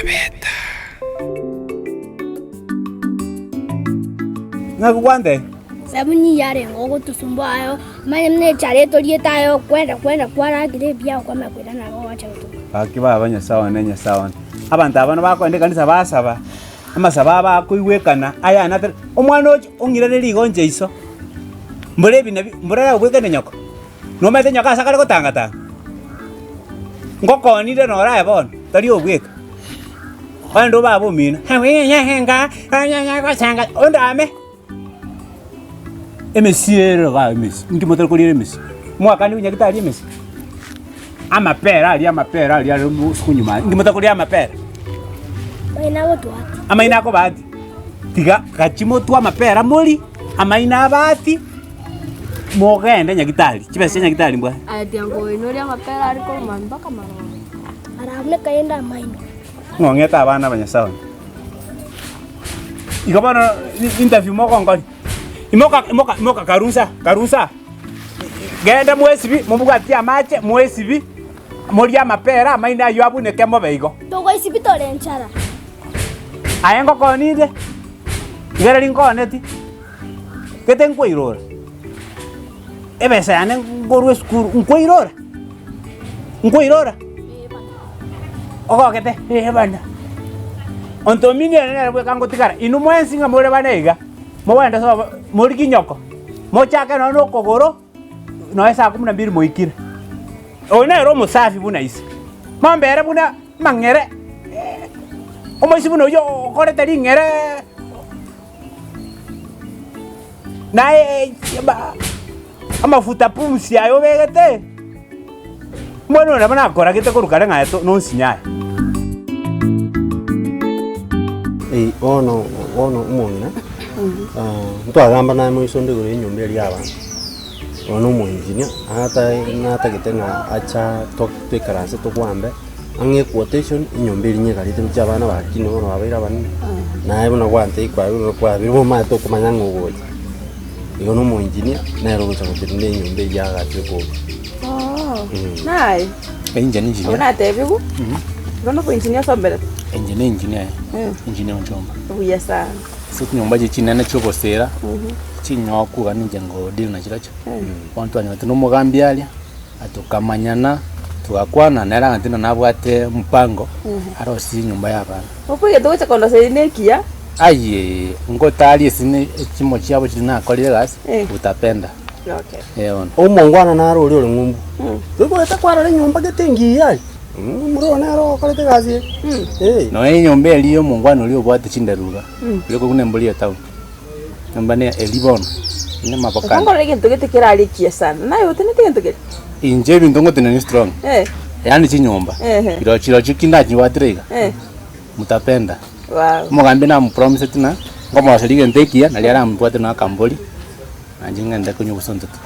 Chabeta. Ng'aki gwantebia? Sabuni yarenge ogotusumbua aye omanye buna echara etoriete aye okwenda kwenda kwaragera ebiago kwamanya koirana igo gwacha gotuka. Gaki baba Nyasae one, Nyasae one, abanto aba bakoenda ekanisa basaba, amasabo abo akoigwekana ayane atari, omwana oche ong'irane rigoncha iso, mbore ebi nabi mbore aragwekane nyoko. Nomanyete nyoka ase akare gotanga-tanga? Ngokonire noro aye bono, tari obweka. Ogende obabe omino, ondame. Emesie ere igaa emesie, inki motari koriera emesie? Mwakani nyagetari emesie? Amapera aria amapera aria are mosuku nyuma aria, inki motari koria amapera? Amaino agotwati. Amaino akobati, tiga gachie motwe amapera morie, amaino abati. Mogende nyagitari, chibesa chia nyagitari mbwaye. Aye tiango oinoria amapera aria korwa mambia mpaka marogoba. Arabuneka ende amaino. Ng'ong'ete abana ba Nyasae one. Igo bono interview mogonkoria. Imoka imoka imoka karunsa karunsa. Genda mwesibi mobwatie amache mwesibi morie amapera amaino aywo abuneke mobe igo. Togoisibi tore enchara. Aye ngokoninde, iga riria nkooneti. Gete nkwairora, ebesa yane nkorwa esukuru nkwairora, nkwairora, ogogete eh bana. Ontomini ere nere bweka ngotigara, inwe mwensi ng'a more bane iga, mogende sobo morigie nyoko, mochake nonye na okogoro, nonye saa kumi na mbili moikire. Oyo nere omosafi buna ise, mombere buna amang'ere, omoisia buna oyio okorete ring'ere. Naye amafuta pumsi aye obegete, mbwenu nabo nakoragete korwa kare ng'a to nonsinye aye. Ee, bono bono omong'ina, ntwagamba naye moiso onde igoro ya enyomba eria ya abanto, bono omoengineer, ata natagete ng'a acha to toikaranse tokwambe. Ang'e equotation, enyomba eria nyegarete gochia abana bakine bono babeire abanene, naye buna gwantebia kwabire kwabire omanyete okomanya ng'a ogocha. Igo na omoengineer, nere ogocha gotenena enyomba eywo agache koba. Oo, naye? Inche ne engineer. Abwo natebiwu, igo nobo engineer osomerete? Inche ne engineer eh, engineer onchomba. Buya sana. Ase chinyomba echi chinene chia obosera, chinyoku iga ninche ngo deal nachirochio. Bono twanyorete na omogambi aria. Tokamanyana, togakwana, nere agantebia ng'a nabwate omopango arosie enyomba y'abana. Okoigete gocha kondoseria nekiya. Ayee, ngotaria esini echimo chiabo chiria nakorire egasi, Eh. utapenda. Okay. Eh bono. Omongwana naro oria ore ng'umbu, toigwete kwarora enyomba gete engiya aye, omomura oyo nere okorete egasi eye, eh. Nonya enyomba eria ya omongwana oria obwate chinderu iga, oria okobuna embori ya town. Nyomba ne eria bono, ine amaboko ane. Nkorora egento gete kerare ekiya sana, naye otenete egento keria? Inche ebinto ngotenenia strong, Eh. yaani chinyomba, Ehe. chirochio chirochio ki nachibwatire iga, Eh. mutapenda. Wow. Omogambi namopromiseti ng'a, nkomoroseria egento ekiya, naria arambwate na akambori, nainche ng'ende konywa obosonsoto.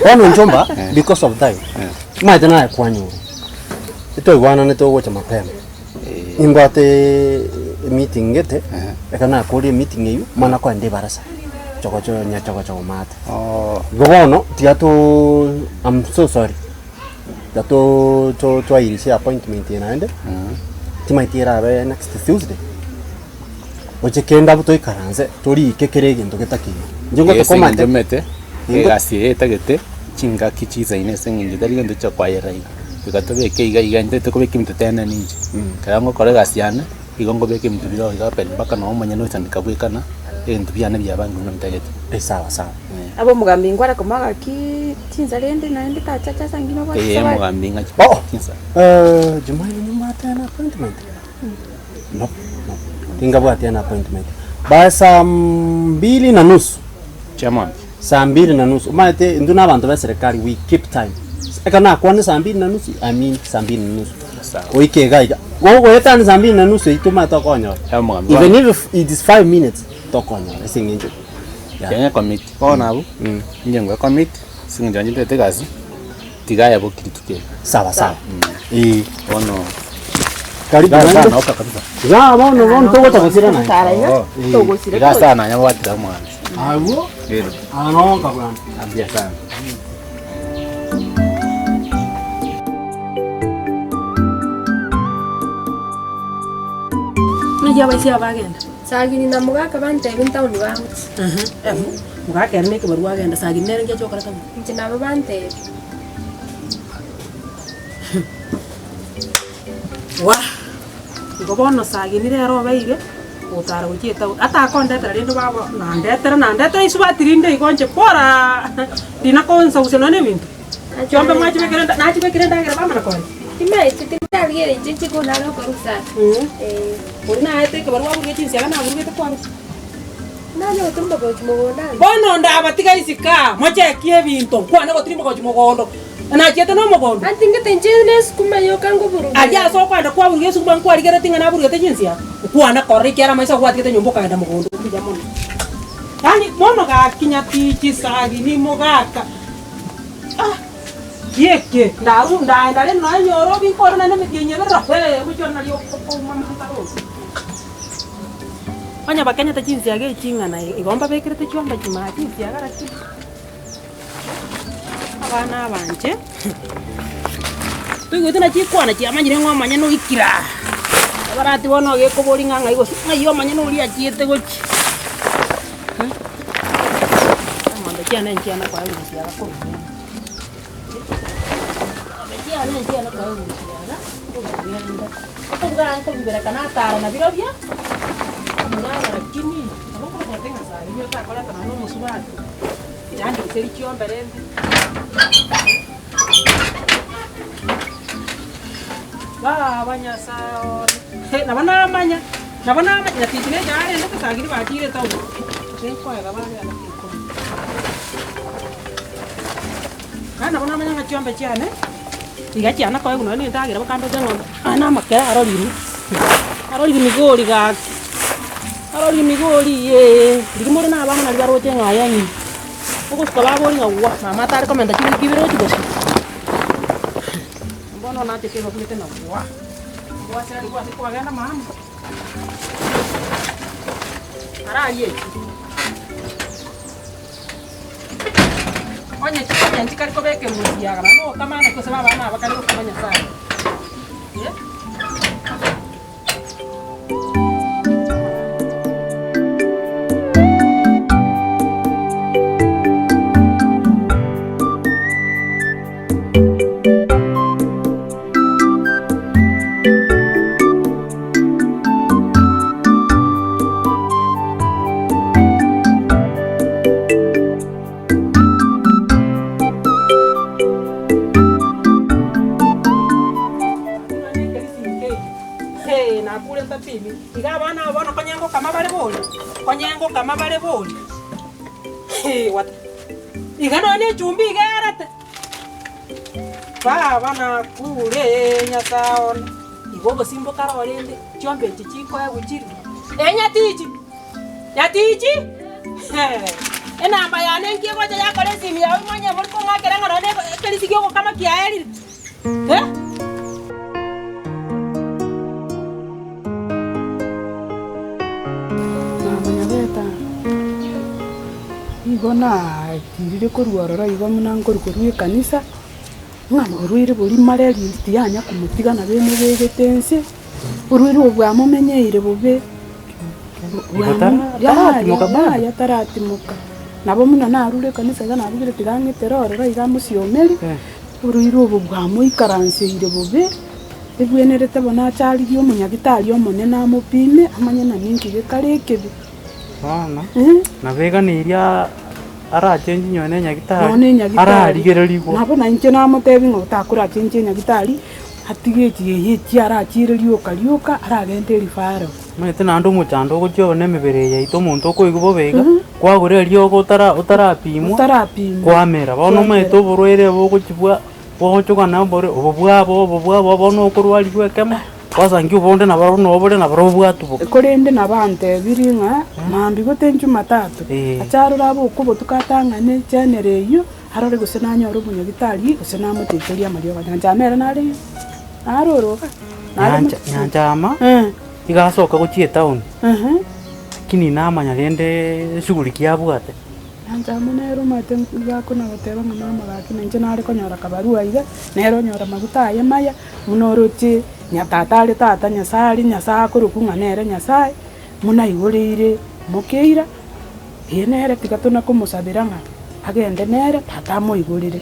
Bono nchomba, because of time, omanyete naye kwanyora, etwaigwananete ogocha mapema. Nimbwate emeeting gete, ekero nakorire emeeting eywo, mana kogenda ebarasa, chogocho nyachogochogo maate. Igo bono, tiga too I'm so sorry, tiga too to twairishe appointment eye naende, timanyeti erabe next Tuesday, gochia kende abwo toikaranse, torike kera egento getakeire. Inche Ase ngotokomate. eng'encho omanyete, egasi eye etagete chingaki chisaine ase eng'encho tari gento chia kwayerera iga. Iga tobeke iga iga intete kobeka ebinto tenene inche. Ekero ngokora egasi yane, igo ngobeka ebinto bire oo iga open mpaka nonye omonyene oisanika bwekana, ebinto biane biabangire buna ntagete. Sawa sawa. Abe omogambi nkware komoa gaki chinsa rende naende tachacha ase angina obwate Ee esabari. omogambi ng'a Oh! chinsa. Jumaine nimbwate an appointment? No, no. Tingabwati an appointment. By saa mbili na nusu. Chia mambia. Saa mbili na nusu. Omanyete intwe na abanto ba eserekari we keep time. Ekero nakwane saa mbili na nusu, I mean saa mbili na nusu. Sawa. Oike iga iga. Gogoetania saa mbili na nusu eyio tomanyete tokonyora. Ya omogambi Even bono. if it is five minutes, tokonyora ase eng'encho. Yeah. Kenya commit. Bono abwo, inche ngoe commit, ase eng'encho nainche ntagete egasi, tiga aye boki rituko eri. Sawa sawa. Eh. Bono Karibu iga naende. sana oka kabisa. Iga bono bono togocha gosira naende. Tara iga, Oo. togosira Iga sana nyabwatire omogambi. Abwo, Ero. ano nkabwana. Mbuya sana. Naki abaisia aba bagenda? Sagini na mogaka bantebia ntaoni bagochia. Ehe, ebu, mogaka ere nekebarua agenda, Sagini nere nki achia gokora taoni? Inche nabo bantebia. Wah! Igo bono Sagini rero obeire, ogotara gochia etaoni, atakondetera rende baba nandetera nandetera isubati rinde igo inche boraa rina konsagusia nonya na ebinto. Chiombe mwachibekire enda nachibekire endagera bamana koria? Timaeti tindarigereria inche inche konare gokora usafi. Eh. Oria naete ekebarua aburuge chinsiaga naburugete kwarusia. Nanye gotirimboka gochia mogondo ande. Bono ndabatiga isiko aa, mochekie ebinto, nkwane gotirimboka gochia mogondo, nachiete nomogondo. Antingete inche nesukuma yoka nkoburuga. Aria ase okoenda kwaburuga esukuma nkwarigeretie ng'a naburugete chinsiaga, nkwane korora ekiagera amaiso agwatigete nyomba okagenda mogondo mbuya mono. Yaani bono gaki nyatichi sagini mogaka. Ah! Gieke, ndaru ndaenda rende nonya enyoro binkore naende emetienyi ebere roho, omochie one nario okouma amantaro onsi. Onye bakenyete chinsiaga eching'ana igo mbabekerete chiombe chimaa chinsiaga lakini abana abanche toigwete na chikwana chiamanyire ng'a omonyene oikire aa, abarati bono ogekoboria ng'a ng'ai gose ng'ai omonyene oria achiete gochia. Eng'ombe chiane nchiana koegwa gosiaga korwa ng'ende. Eng'ombe chiane nchiana koegwa gosiaga korwa ng'ende. Okobuga nkobibereka natara nabirobio, omong'ina lakini nabo nkogotebi ng'a saa riria otakoreta nonye na omosubati, inche chiombe rende. Baba Nyasae one, nabo namanya. Nabo namanya nyatichi ne echara rende tosagiri bachire etaoni, nkoega bare agati ikomi. Bono nabo namanya ng'a chiombe chiane, iga chiana koegwa nonye na endagera bakandoche eng'ombe, aya na amakere arorire, arorire migori gaki, arorire migori iyee, riria more na abana naria baroche ng'a aye ng'ina, ogosuka baboria ng'a gwa, mama atare komenta chiwiki ibere ochia gosira. Bono nachete ebabwete na gwa, gwasirarigwa ase kwagenda mama. Ararie echi. Onye onye nchikari kobekerwa esiaga naende ogokamana gose abana aba kare gokama Nyasaye. Eh. Nakure ntatimi iga abana aba bono konya ngokama bare bori, konya ngokama bare bori iga nonya na echumbi iga erete. Baba nakure Nyasae one. Igo obosimbo kare orende chiombe echi chikoegwa chiri enyatichi nyatichi hee enamba yane enki egocha yakora esimi yago imanye bori kong'akera ng'a nonye ekerisi giogokama kiaerire eh. Mama Nyabeta, Nigo natirire korwa ororo igo buna nkorwa korwa ekanisa, ng'a oborwaire boria mare riri tiyanya komotiga nabo emobegete inse, oborwaire obo bwamomenyeire bobe, Igo tara- taratimoka bado? yaya taratimoka. Nabo buna narure ekanisa iga narugire tiga ng'etere ororo iga mosiomeri, oborwaire obo bwamoikaranseire bobe. Ebwenerete bono ache arigie omonyagitari omonene amopime, amanye na ninki gekare ekebe. Bono Eh. nabo eganeirie arachenchi nonye na enyagitari, Nonya enyagitari. ararigererigwe. Nabo na inche namotebi ng'a otakorachenchia enyagitari, atige echi eye echi arachiire rioka rioka, aragente erifaro. Omanyete naende omochando ogochia obe na emebere eye yaito omonto okoigwa bobe iga, kwagora eriogo otara otarapimwa, Otarapimwa. kwamera. Bono omanyete oborwaire bogochia bwa. Bogochokana mbore obo bwabo, obo bwabo, bono okorwarigwa ekemo, gwasangia obonde nabarobwo nobore nabarobwo bwatuboka. Korende nabantebirie ng'a mambia gose Jumatatu, ache arore abe okobotuko atang'ane echenero eyio, arore gose nanyore omonyagitari gose namochecherie amariogo. Nyanchama ere nare naroro iga, nare Nyancha Nyanchama, iga asoka gochia etown, lakini namanya rende eshughuli ki abwate. Nyanchama nere omanyete iga akona goteba ng'a mama gaki na inche nare konyora kabarua iga, nere onyora maguta aye maya, buna oroche nyatata are tata nyasaye aria nyasaye akorokwa ng'a nere nyasaye, buna aigoreire mokeira, eye nere tiga tona komosabera ng'a agende nere tata amoigorere.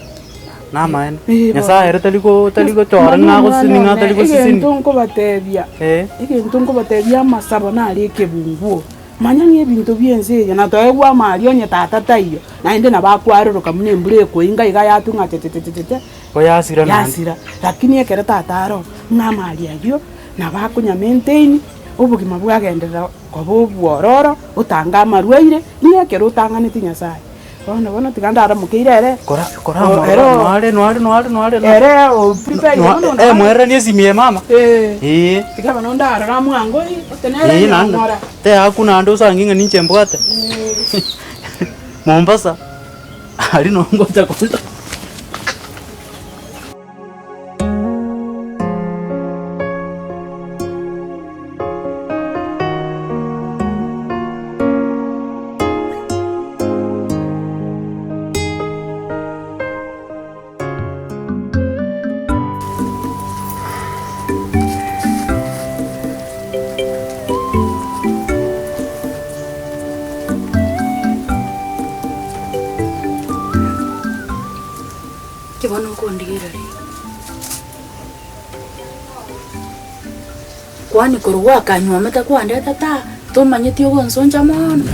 Namaene. Eh, bono. Nyasaye ere tari go tari gochora Manya ng'a omwana agoseseni ng'a one, tari goseseni. egento nkobatebia, Eh. egento nkobatebia amasabo nare ekebunguo. Manya ng'a ebinto bi'ense eye natoegwe amaria onye tata taiyo, naende nabo akwaroroka buna embura ekoinga iga yatwa ng'a chechechecheche, Ko yasira naende. yasira. Lakini ekero tata aro, ng'a amaria ayio nabo akonya maintain, obogima bwagenderera koba obwororo, otanga amarwaire, ng'a ekero otang'aneti Nyasaye. Bono bono tiga ndaramokeire ere, Kora kora o- amororo ero noare noare noare noare ere o prepare bono eh mwereranie esimi eye mama. Eh. Eeh. Tiga bono ndarora mwango ii, otenere Eeh naende nyomora. teaku naende osange ng'a ninche mbwate. Mombasa, aria noo ngocha konda. Inki bono okondigereria? Kwani korwa gwakanyuomete kwandeta taa, tomanyeti ogonsoncha mono?